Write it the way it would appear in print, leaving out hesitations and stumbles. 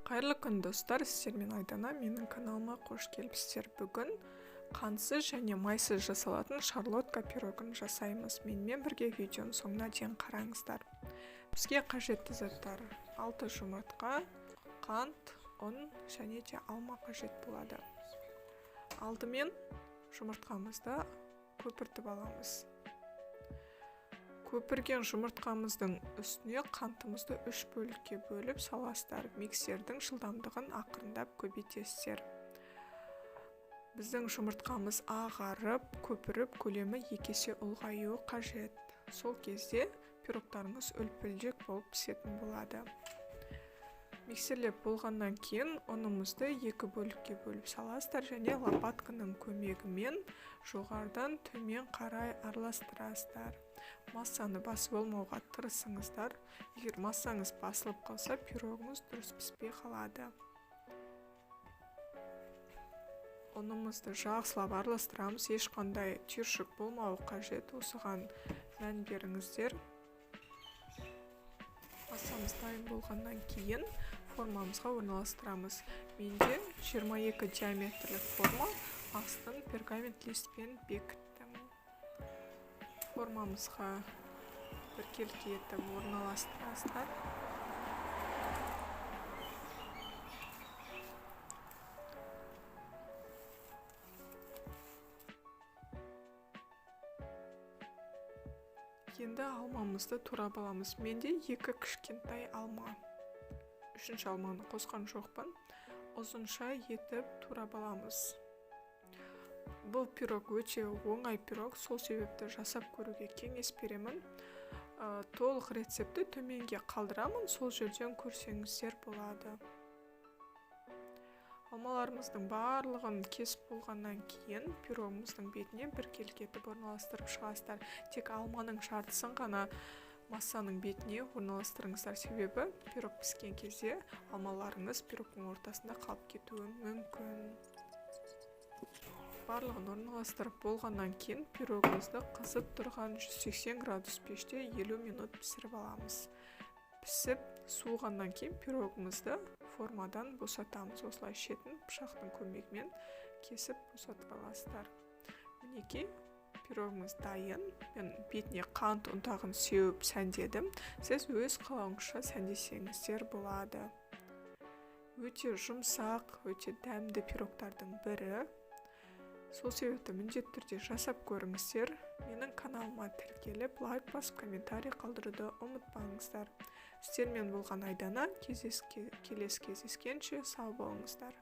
Қайырлы күн, достар, сіздермен Айдана, менің каналыма қош келіпсіздер. Бүгін қантсыз және майсыз жасалатын шарлотка пирогын жасаймыз. Менімен бірге видеоның соңына дейін қараңыздар. Бізге қажетті заттар: 6 жұмыртқа, қант, ұн және де алма қажет болады. Алдымен жұмыртқамызды көпіртіп аламыз. Көпірген жұмыртқамыздың үстіне қантымызды 3 бөлікке бөліп саласыздар. Миксердің жылдамдығын ақырындап көбейтесіздер. Біздің жұмыртқамыз ағарып, көпіріп, көлемі 2 есе ұлғаюы қажет. Сол кезде пирогтарыңыз үлпілдек болып пісетін болады. Миксерлеп болғаннан кейін ұнымызды 2 бөлікке бөліп саласыздар және лопатканың көмегімен жоғарыдан төмен қарай араластырасыздар. Массаны басып алмауға тырысыңыздар. Егер массаңыз басылып қалса, пирогыңыз дұрыс піспей қалады. Ұнымызды жақсылап араластырамыз. Ешқандай түйіршік болмауы қажет. Осыған мән беріңіздер. Массамыз дайын болғаннан кейін формамызға орналастырамыз. Менде 22 диаметрлік форма, астын пергамент листпен бекіттім. Формамызға біркелкі етіп орналастырасыздар. Енді алмамызды турап аламыз. Менде 2 кішкентай алма. 3-ші алманы қосқан жоқпын. Ұзынша етіп турап аламыз. Бұл пирог өте оңай пирог, сол себепті жасап көруге кеңес беремін. Толық рецептті төменге қалдырамын, сол жерден көрсеңіздер болады. Алмаларымыздың барлығын кесіп болғаннан кейін пирогымыздың бетіне біркелкі етіп орналастырып шығасыздар. Тек алманың жартысын ғана массаның бетіне орналастырыңыздар, себебі пирог піскен кезде алмаларыңыз пирогтың ортасында қалып кетуі мүмкін. Барлығын орналастырып болғаннан кейін пирогымызды қызып тұрған 180 градус пеште 50 минут пісіріп аламыз. Пісіп суығаннан кейін пирогымызды формадан босатамыз. Осылай шетін пышақтың көмегімен кесіп босатып аласыздар. Мінекей, пирогымыз дайын. Мен бетіне қант ұнтағын сеуіп сәндедім. Сіз өз қалауыңызша сәндесеңіздер болады. Өте жұмсақ, өте дәмді пирогтардың бірі. Сол себепті міндетті түрде жасап көріңіздер. Менің каналыма тіркеліп, лайк басып, комментарий қалдыруды ұмытпаңыздар. Сіздермен болған Айдана, келесі кездескенше сау болыңыздар.